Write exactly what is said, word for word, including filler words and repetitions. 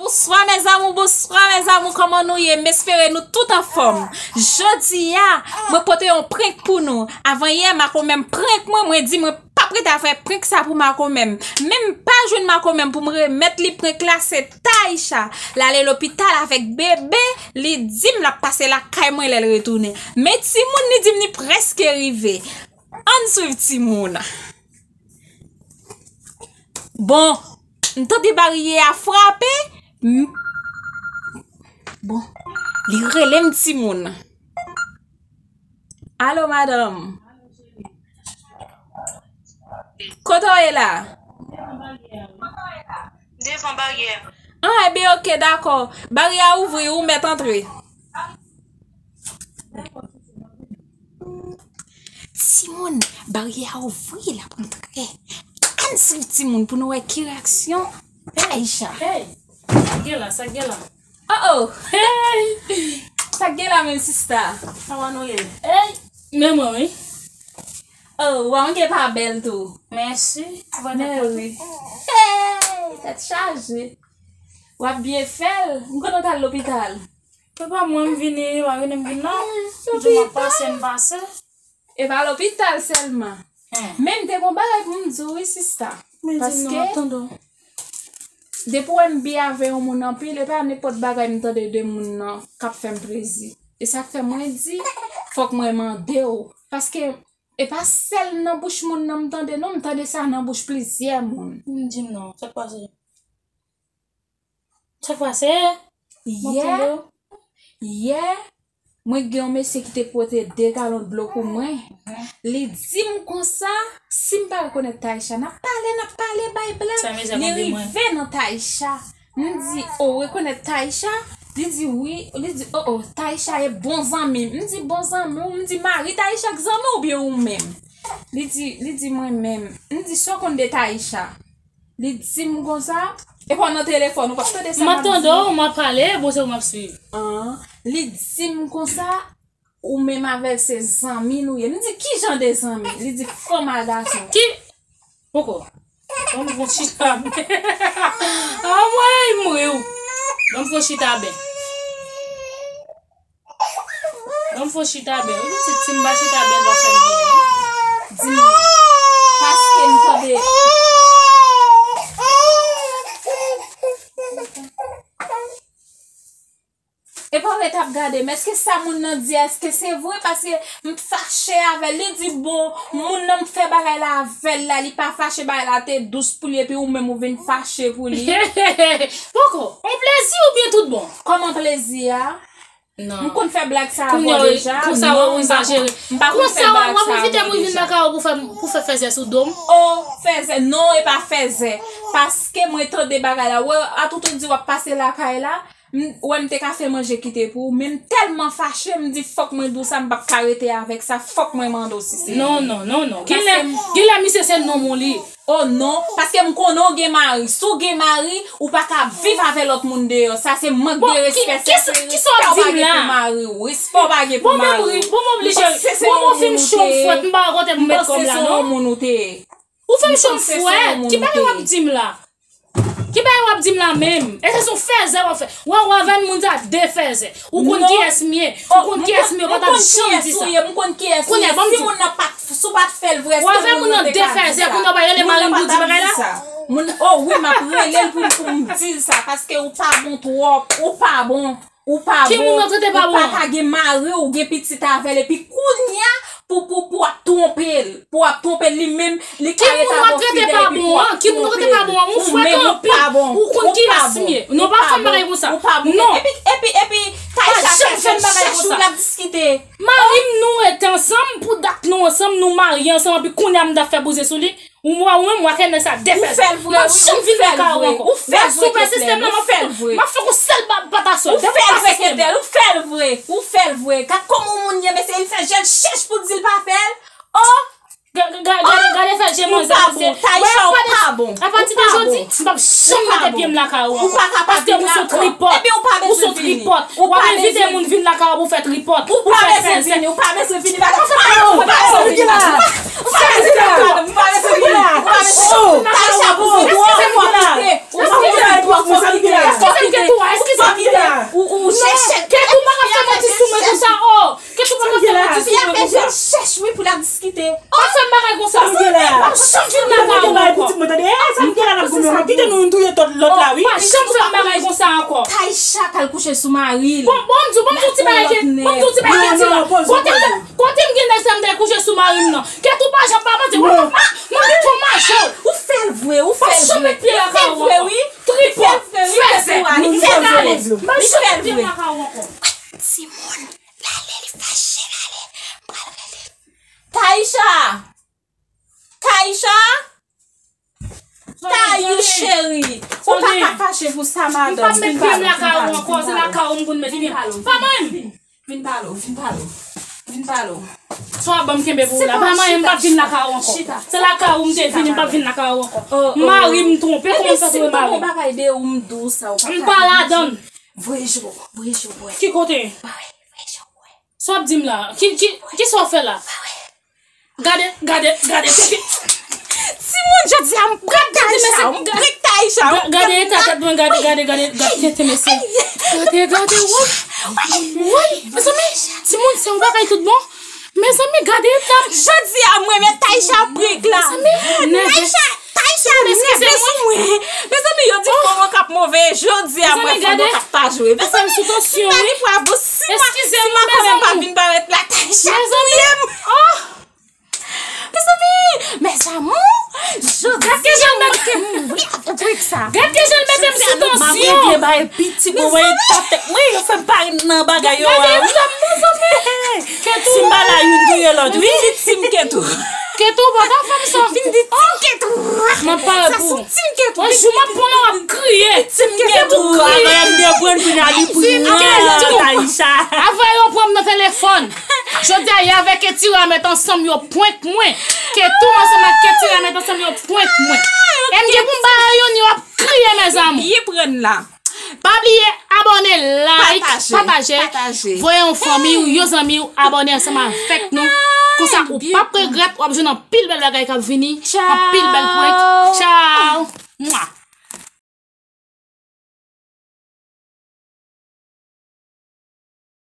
Bonswa mes amours, bonswa mes amours, kòman nou ye? M espere nou tout anfòm. Jodi a, mwen pote yon prank pou nou. Avan yè, Marco menm prank mwen, mwen di mwen p ap rete a fè prank sa pou Marco menm. Men m pa jwenn Marco menm pou m remèt li prank la, se Taïsha. L ale lopital avèk bebe, li di m l ap pase lakay mwen lè l retounen. Men timoun, li di m li prèske rive. Ann swiv timoun. Bon, m tande baryè a frape. M- Bon, li rele m timoun. Alo, madanm. Kote w ye la? Devan baryè. An, ebyen, oke, dakò. Baryè a ouvri, ou mèt antre. Timoun, baryè a ouvri, l ap antre. Ann swiv timoun pou nou wè ki reyaksyon Taïsha. Hey, sa k gen la, sa k gen la? Oh, oh. Hey! Sa k gen la menm, sista? Kòman nou ye? Hey! Men mwen, wi. Oh, w ap manke pa bèl tou. Mèsi. Men wi. Hey! Tèt chaje. W ap byen fè l. M konn w t al lopital. Se pa mwen m vini, yo pa rele m vin la. M di m ap pase, m pase. E pa lopital sèlman. Hen. Men m te gon bagay pou m di w wi, sista. Men di m non, m ap tande w. Paske depi w wè m byen avè yon moun anpil, e pa nenpòt bagay m tande de moun nan k ap fè m plezi. E sa k fè mwen di, fòk mwen mande w. Paske e pa sèl nan bouch moun nan m tande, non, m tande sa nan bouch plizyè moun. M di m non, sa k pase? Sa k pase? Yè, yè, mwen gen yon mesye ki te pote de galon dlo pou mwen. Li di m konsa, si m pa rekonèt Taïsha, n ap pale, n ap pale, bay blag. Li rive nan Taïsha. M di, o, rekonèt Taïsha? Li di, wi. Li di, o, o, Taïsha e bon zanmi m. M di, bon zanmi w? M di, mari Taïsha k zanmi w oubyen ou menm? Li di, li di, mwen menm. M di, sa w konn de Taïsha? Li di m konsa, epi w nan telefòn, ou p ap tande sa m ap di? M ap tande w, m ap pale, bon, se ou m ap swiv. An, li di m konsa, ou menm avè l se zanmi nou ye. M di, ki jan de zanmi? Li di, fanm a gason. Ki? Poko. Ban m fon chita byen. Anmwey, m ri w. Ban m fon chita byen. Ban m fon chita byen. Ou pitit, si m pa chita byen, l pa fè m byen, non. Di m non. Paske m tande. Epa w ret ap gade m. Èske sa moun nan di a, èske se vre? Paske m fache avè l. Li di, bon, moun nan m fè bagay la avè l la, li pa fache, bagay la te dous pou li, epi ou menm ou vin fache pou li. Poko. On plezi oubyen tout bon? Kòman plezi a? Non. M konn fè blag sa avan deja. Konsa w egzajere. M pa konn fè blag sa avan deja. Konsa w ap envite m vin lakay ou pou fè, pou fè fèzè sou do m? O, fèzè. Non, e pa fèzè. Paske mwen tande bagay la. Wè, atoutou di w ap pase lakay la. M, wè m te ka fè manje kite pou ou, men m tèlman fache, m di fòk mwen di w sa, m p ap ka rete avèk sa, fòk mwen mande w si se vre. Non, non, non, non. Genlè, genlè misye se nonm ou li. O non, paske m konnen w gen mari. Si w gen mari, ou pa ka viv avè lòt moun deyò. Sa se mank de respè, se respè w pa gen pou mari w. Respè w pa gen pou mari w. Bon, men m ri, bon, m oblije, bon, bon, fin m cho m fwèt, m pa wè kote m met kòb la, non. Ou fè m cho m fwèt, ki bagay w ap di m la? Ki bagay w ap di m la menm? Èske se yon fèzè w ap fè? Wè, w avè moun sa de fèzè. Ou konn kiyès m ye? Ou konn kiyès m ye? Ou pa t ap janm di sa. Kounye a, ban m di. Si moun nan pa t, si w pa t fè l vre, èske moun nan te ka di sa? Moun nan pa t ap di sa. Moun, o wi, m ap rele l pou, pou m di l sa, paske ou pa bon twòp, ou pa bon. Ou pa bon, ou pa ka gen mari, ou gen pitit avè l, epi kounye a, pou, pou, pou w ap twonpe l, pou w ap twonpe l, li menm, li ka ret avè w fidèl, epi pou w ap twonpe l. Ou menm, ou pa bon, ou pa bon, ou pa bon, ou pa bon. Epi, epi, epi, Taïsha fè fè m bagay konsa. Mari m, nou rete ansanm, pou dat nou ansanm, nou marye ansanm, epi kounye a m t ap fè bouzen sou li. Ou mwa, ou menm, w a kè nèg sa de fèzè. M p ap janm vin lakay ou ankò. W a sou sistèm nan, m ap fè, m ap fè yon sèl ba-, batasyon. Ou fè l vre, Ketel, ou fè l vre. Ou fè l vre. Gad kòman yon moun ye, mesye, li fè je l chèch pou di l pa fè l. O! Ga-, ga-, gade, gade fè je manzè, mesye. Taïsha, ou pa bon. Apati de jodi, m p ap janm mete pye m lakay ou ankò. Paske ou se yon tripòt. Ou se yon tripòt. W ap envite moun vin lakay ou pou fè tripòt. Ou pa bezwen vini, ou pa bezwen vini. Ou pa bezwen vini. Ou pa bezwen vini. Ou pa bezwen vini. Taïsha, pou vin, ou pa kite. Ou pa kite. Te. Pa fè m bagay konsa. Sa m gen la. Pa janm vin lakay ou ankò. Pitit mwen, tande. Eh, sa m gen la, n ap goumen. Kite nou youn touye lòt, lòt la, wi. Pa janm fè m bagay konsa ankò. Taïcha t al kouche sou mari l. Bon, bon, m di w, bon, m di w ti bagay ke, bon, m di w ti bagay ke ti la. Kote m, kote m gen nèg sa m te kouche sou mari m nan. Ketou pa janm pa manti. Mwen, mwen, mwen tou mache. Ou fè l vre, ou fè l vre. Pa janm met pye lakay ou ankò. Tripòt, fèzè, fèzè. Li fè l vre. Pa janm met pye lakay ou ankò. Timoun, l ale, li fache, l ale. M pral rele. Taïcha! Taïcha! Tayou cheri, ou pa ka fache pou sa, madanm. M p ap met pye m lakay ou ankò, se lakay ou m konn met pye m. Pa manyen m. Vin pale w, vin pale w. Vin pale w. Sa w ap ban m kenbe pou ou la. Pa manyen m, m p ap vin lakay ou ankò. Se lakay ou m te vini, m p ap vin lakay ou ankò. Mari m twonpe, kòman sa se mari? Bagay de ou m di w sa, ou pa ka. M pa ladan l. Voye je w, voye je w. Ki kote? Voye je w. Sa w ap di m la? Ki, ki, kisa w fè la? Gade, gade, gade, tete. Timoun, jodi a m prank Taïcha, m prank Taïcha. Gade eta tèt mwen, gade, gade, gade, gade tete mesye. Gade, gade, woy. Woy, mezanmi, timoun, se yon bagay tout bon. Mezanmi, gade eta. Jodi a m renmen Taïcha prank la. Mezanmi, Taïcha, Taïcha nève sou mwen. Mezanmi, yo di fanm k ap move, jodi a m wè fanm k ap pa jwe. Mezanmi, si m pa gen pwa pou, si m pa, si m pa konnen m pa vin parèt la, Taïcha touye m. Mezanmi, mes amours, jodi a m manke mouri avèk prank sa. Gad ki jan l mete m sou tansyon. M ap regle bay piti mwen, mwen ta tèt mwen, yo fè m parèt nan bagay yo a, wi. Ketou. Si m pa la, youn touye lòt, wi. Vin di Tim Ketou. Ketou, pa ta fè m sa. Vin di Tim Ketou. M ap pale pou ou. Sa se Tim Ketou. Yon jou m ap pran w ap kriye. Tim Ketou. Avè m te pran pou n al pran Taïcha. Avè yo pran m nan telefòn. Jodi a, y avè Ketira met ansanm, yo prank mwen. Ketou ansanm ak Ketira met ansanm, yo prank mwen. E m gen pou m ba yo youn, yo ap kriye, mes amours. Byen prann la. Pa bliye abòne, like, pataje, voye yon fanmi w, yon zanmi w abòne ansanm avèk nou. Konsa ou p ap regrèt, w ap jwenn anpil bèl bagay k ap vini, anpil bèl prank. Tchao. Mwa.